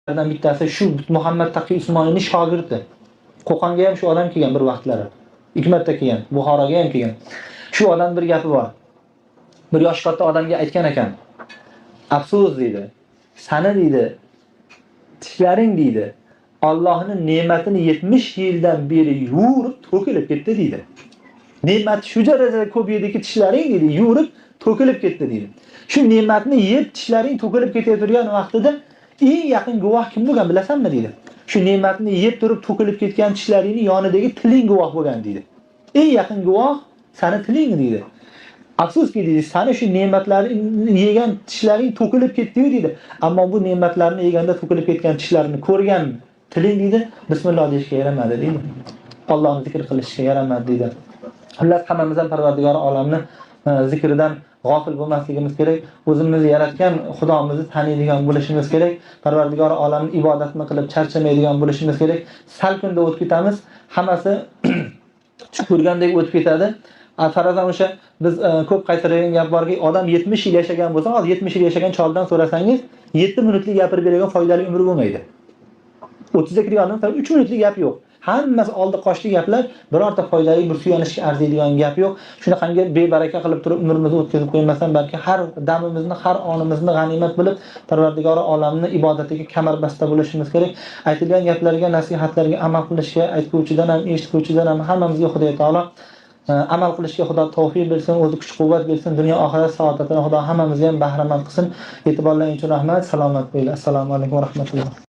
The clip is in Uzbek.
Bittasi shu Muhammad Taqiy Usmoniyning shogirdi. Qo'qonga ham shu odam kelgan bir vaqtlari. 2 marta kelgan, Buxoroga ham kelgan. Shu odam bir gapi bor. Bir yoshi katta odamga aytgan ekan. Afsus deydi. Sani deydi, tishlaring deydi. Allohning ne'matini 70 yildan beri yurib to'kilib ketdi deydi. Ne'mat shu darajada ko'p yediki tishlaring deydi, yurib to'kilib ketdi deydi. Shu ne'matni yeb tishlaring to'kilib ketayotgan vaqtida eng yaqin guvoh kim bo'lgan bilasanmi deydi. Shu ne'matni yeb turib to'kilib ketgan tishlaringni yonidagi tiling guvoh bo'lgan deydi. Eng yaqin guvoh sani tiling deydi. Afsuski deydi, sani shu ne'matlarni yegan tishlaring to'kilib ketdi-yu deydi. Ammo bu ne'matlarni yeganda to'kilib ketgan tishlarini ko'rgan tiling deydi, bismillah deyishga yaramadi deydi. Allohni zikr qilishga yaramadi deydi. Xullas hammamiz ham Parvardigor olamni zikridan g'ofil bo'lmasligimiz kerak. O'zimizni yaratgan Xudomizni taniydigan bo'lishimiz kerak. Parvardigor olamni ibodatini qilib charchamaydigan bo'lishimiz kerak. Sal kunda o'tib ketamiz, hammasi tush ko'rgandek o'tib ketadi. Farazan o'sha biz ko'p qaytaradigan gap borki, odam 70 yil yashagan bo'lsa, hozir 70 yil yashagan choldan so'rasangiz, 7 minutlik gapirib beradigan foydali umri bo'lmaydi. 30 ga kirgan odam 3 minutlik gap yo'q. Hammasi oldi qochli gaplar, birorta foydali bir suyanishga arziydigan gap yo'q. Shunaqangi bebaraka qilib turib umrimizni o'tkazib qo'ymasdan, balki har damimizni, har onimizni g'animat bilib, Parvardigori olamni ibodatiga kamarbasta bo'lishimiz kerak. Aytilgan gaplarga, nasihatlarga amal qilishga aytguvchidan ham, eshitguvchidan ham hammamizga Xudo taolo amal qilishga Xudo tavfiq bersin, o'zi kuch-quvvat bersin, dunyo oxirat saodatini Xudo hammamizga ham bahramand qilsin. E'tiborlaring uchun rahmat, salomat bo'linglar. Assalomu alaykum va rahmatulloh.